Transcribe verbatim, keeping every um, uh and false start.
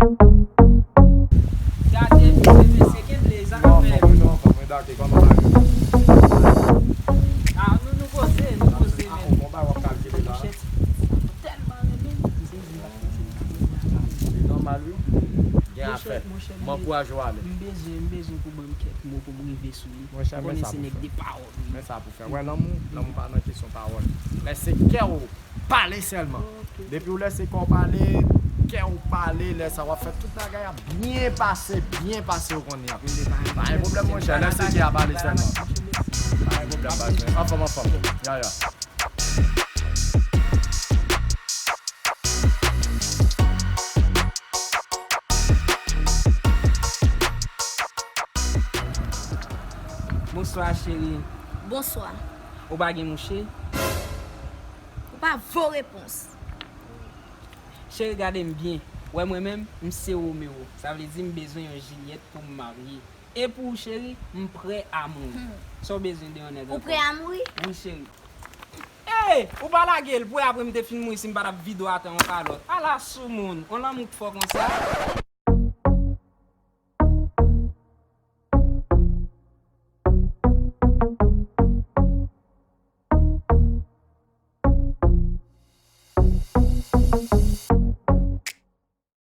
Gade, mesye, mesye, kenbe, sa k ap fèt? Mwen nan anfòm, mwen dake, kòman bagay yo? Ah, nou, nou poze, nou poze, men. Bon bagay w ap kalkile la. Monchè, tèlman renmen m. Li nòmal, wi. Gen afè. M ankouraje w ale. M bezwen, m bezwen pou ban m kèk mo pou m rive sou li. Monchè, men Konnen sa se pou nèg fè. De pawòl. Men sa pou fè. Wè, lanmou, lanmou pa nan kesyon pawòl. Men se kè w pale sèlman. Depi w lèse kò w pale, kè w pale, lè sa w ap fè tout bagay ap byen pase, byen pase, w konnen ap. Pa gen pwoblèm, monchè, lèse kè a pale sèlman. Pa gen pwoblèm, baz. Anfòm, anfòm. Ya, ya. Bonswa, cheri. Bonswa. Ou pa gen mouche? Ou pa vo repons. Cheri, gade m byen. Wè mwen menm, m se Romeo. Sa vle di m bezwen yon Jilyèt pou m marye. E pou ou, cheri, m prè a mouri. Sa w bezwen de yon nèg ankò? Ou prè a mouri? Wi, cheri. Ey, ou pa lage l pou apre m te fin mouri si m pa t ap vide w atè yon kalòt. Ala soumoun, on lanmou k fò konsa.